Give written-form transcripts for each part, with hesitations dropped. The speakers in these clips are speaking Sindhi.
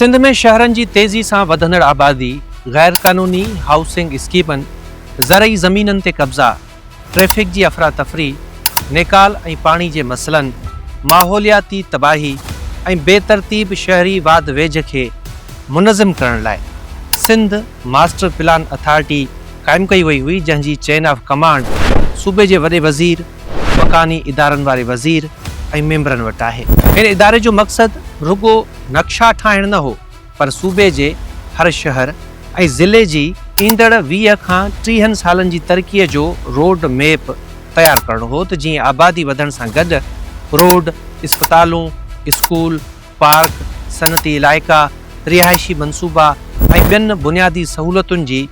سنڌ ۾ شهرن جي تيزي سان وڌندڙ آبادي، غيرقانوني هائوسنگ اسڪيمن، زرعي زمينن تي قبضا، ٽريفڪ جي افراتفري، نيڪال ۽ پاڻي جي مسئلن، ماحولياتي تباهي ۽ بي ترتيب شهري واڌ ويجهه کي منظم ڪرڻ لاء سنڌ ماسٽر پلان اٿارٽي قائم ڪئي وئي هئي جنهن جي چين آف ڪمانڊ صوبي جي وڏي وزير، مڪاني ادارن واري وزير ۽ ميمبرن وٽ آهي. هن اداري جو مقصد رڳو نقشا ٺاهڻ نه هو پر صوبي جي هر شهر ۽ ضلعي جي ايندڙ 20 کان ٽيهن سالن جي ترقي جو روڊ ميپ تيار ڪرڻو هو ته جيئن آبادي وڌڻ سان گڏ روڊ، اسپتالون، اسڪول، پارڪ، صنعتي علائقا، رهائشي منصوبا ۽ ٻين بنيادي سهولتن جي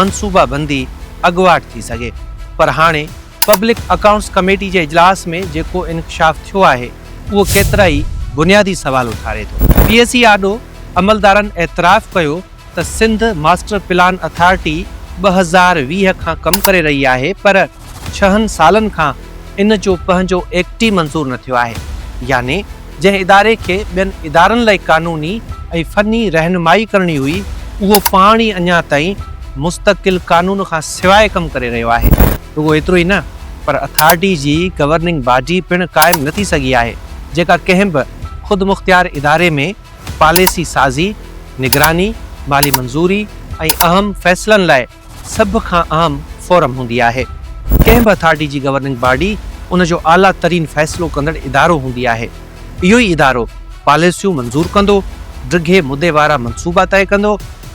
منصوبابندي اڳواٽ ٿي سگهي پر هاڻي پبلڪ اڪائونٽس ڪميٽي جي اجلاس ۾ جيڪو انڪشاف ٿيو آهي اهو ڪيترائي بنيادي سوال اٿاري ٿو. پي اي سي آڏو عملدارن اعتراف ڪيو ته سنڌ ماسٽر پلان اٿارٽي 2020 کان ڪم ڪري رهي آهي پر ڇهن سالن کان ان جو پنهنجو ايڪٽ ئي منظور نه ٿيو آهي يعني جنهن اداري کي ٻين ادارن لاء قانوني ۽ فني رهنمائي ڪرڻي هئي، اهو پاڻ ئي اڃا تائين مستقل قانون کان سواء ڪم ڪري رهيو آهي. رڳو ايترو ئي نه، پر اٿارٽي جي گورننگ باڊي پڻ قائم نه ٿي سگهي آهي، جيڪا ڪنهن به خودمختيار اداري ۾ پاليسي سازي، نگراني، مالي منظوري ۽ اهم فيصلن لاء سڀ کان اهم فورم هوندي آهي. ڪنهن به اٿارٽي جي گورننگ باڊي ان جو اعليٰ ترين فيصلو ڪندڙ ادارو هوندي آهي. اهو ئي ادارو پاليسيون منظور ڪندو، ڊگهي مدي وارا منصوبا طئي ڪندو،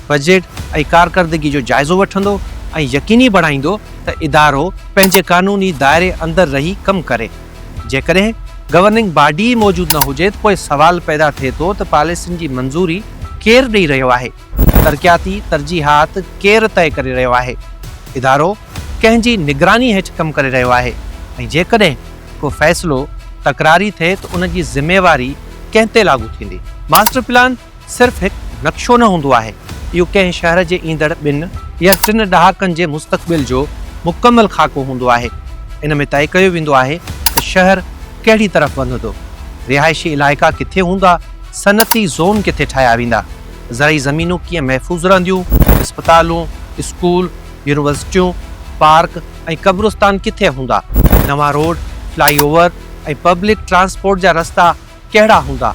بجيٽ ۽ ڪارڪردگي جو جائزو وٺندو ۽ يقيني بڻائيندو ته ادارو پنهنجي قانوني دائري اندر رهي ڪم ڪري. جيڪڏهن گورننگ باڊي ئي موجود نه هجي ته پوء سوال پيدا ٿئي ٿو ته پاليسين جي منظوري ڪير ڏئي رهيو آهي؟ ترقياتي ترجيحات ڪير طئي ڪري رهيو آهي؟ ادارو ڪنهن جي نگراني هيٺ ڪم ڪري رهيو آهي ۽ جيڪڏهن ڪو فيصلو تڪراري ٿئي ته ان جي ذميواري ڪنهن تي لاڳو ٿيندي؟ ماسٽر پلان صرف هڪ نقشو نه هوندو آهي، اهو ڪنهن شهر جي ايندڙ ٻن يا ٽن ڏهاڪن جي مستقبل جو مڪمل خاڪو هوندو آهي. ان ۾ طئي ڪيو ويندو آهي ته شهر ڪهڙي طرف وڌندو، رهائشي علائقا ڪٿي هوندا، صنعتي زون ڪٿي ٺاهيا ويندا، زرعي زمينون ڪيئن محفوظ رهنديون، اسپتالون، اسڪول، يونيورسٽيون، پارڪ ۽ قبرستان ڪٿي هوندا، نوان road, fly over ۽ public transport جا رستا ڪهڙا هوندا،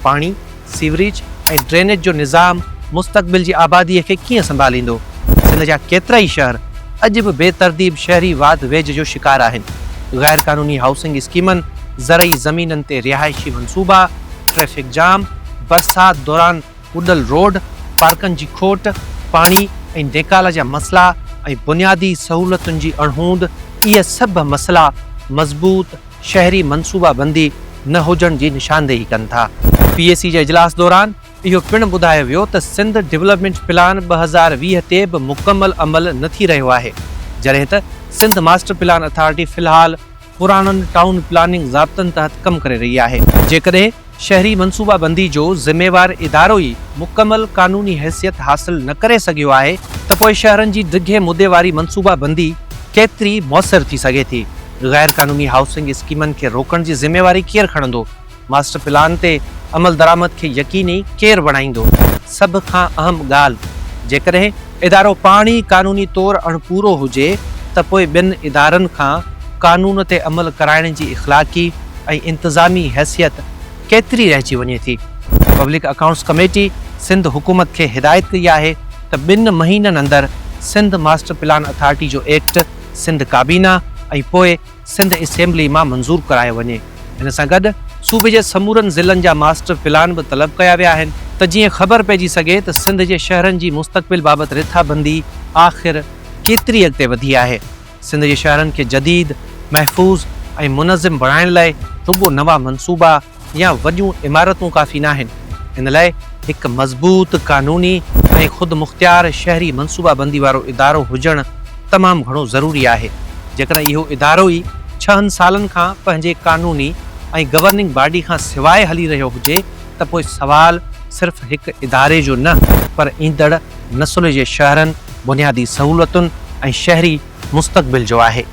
پاڻي، سيوريج ۽ ڊرينيج جو نظام مستقبل جي آبادي کي ڪيئن سنڀاليندو، سنڌ جا ڪيترائي شهر اڄ به بي ترتيب شهري واڌ ويجهه جو شڪار آهن، غير قانوني هائوسنگ اسڪيمن، زرعي زمينن تي رهائشي منصوبا، ٽريفڪ جام، برسات دوران ٻڏل روڊ، پارڪن جي کوٽ، پاڻي ۽ نيڪال جا مسئلا ۽ بنيادي سهولتن جي اڻهوند، اهي سڀ مسئلا مضبوط شهري منصوبابندي نه هجڻ جي نشاندهي ڪن ٿا. پي اي سي جي اجلاس دوران اهو پڻ ٻڌايو ويو ته سنڌ ڊولپمينٽ پلان 2020 تي به مڪمل عمل نه ٿي رهيو آهي، جڏهن ته سنڌ ماسٽر پلان اٿارٽي في الحال پراڻن ٽائون پلاننگ ضابطن تحت ڪم ڪري رهي آهي. جيڪڏهن شهري منصوبابندي جو ذميوار ادارو ئي مڪمل قانوني حيثيت حاصل نه ڪري سگهيو آهي ته پوء شهرن جي ڊگهي مدي واري منصوبابندي ڪيتري موثر ٿي سگهي ٿي؟ غير قانوني هائوسنگ اسڪيمن کي روڪڻ جي ذميواري ڪير کڻندو؟ ماسٽر پلان تي عملدرآمد کي يقيني ڪير بڻائيندو؟ سڀ کان اهم ڳالهه، جيڪڏهن ادارو پاڻ ئي قانوني طور اڻپورو هجي ته پوء ٻين ادارن کان قانون تي عمل ڪرائڻ جي اخلاقي ۽ انتظامي حيثيت ڪيتري رهجي وڃي ٿي؟ پبلڪ اڪائونٽس ڪميٽي سنڌ حڪومت کي هدايت ڪئي آهي ته ٻن مهينن اندر سنڌ ماسٽر پلان اٿارٽي جو ايڪٽ سنڌ ڪابينا ۽ پوء سنڌ اسيمبلي مان منظور ڪرايو وڃي. ان سان گڏ صوبي جي سمورن ضلعن جا ماسٽر پلان به طلب ڪيا ويا آهن ته جيئن خبر پئجي سگهي ته سنڌ جي شهرن جي مستقبل بابت رٿابندي آخر ڪيتري اڳتي وڌي آهي. سنڌ جي شهرن کي جديد، محفوظ ۽ منظم بڻائڻ لاء رڳو نوان منصوبا يا وڏيون عمارتون ڪافي ناهن، ان لاء هڪ مضبوط قانوني ۽ خودمختيار شهري منصوبابندي وارو ادارو هجڻ تمام گهڻو ضروري آهي. جيڪڏهن اهو ادارو ئي ڇهن سالن کان پنهنجي قانوني ۽ گورننگ باڊي کان سواء هلي رهيو هجي ته پوء سوال صرف هڪ اداري جو نه پر ايندڙ نسل جي شهرن، بنيادي سهولتن ۽ شهري مستقبل جو آهي.